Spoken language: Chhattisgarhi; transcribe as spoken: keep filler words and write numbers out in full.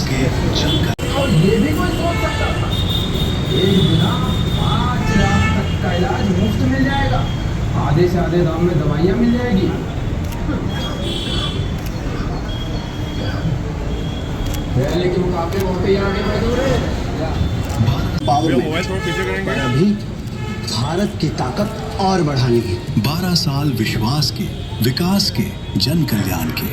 और ये भी कोई सोच सकता था, एक बिना पाँच लाख तक का इलाज मुफ्त मिल जाएगा, आधे से आधे दाम में दवाइयाँ मिल जाएगी। पहले के मुकाबले बहुत ही आगे बढ़ रहे हैं। पावर में। पर अभी भारत की ताकत और बढ़ानी है। बारह साल विश्वास के, विकास के, जन कल्याण के।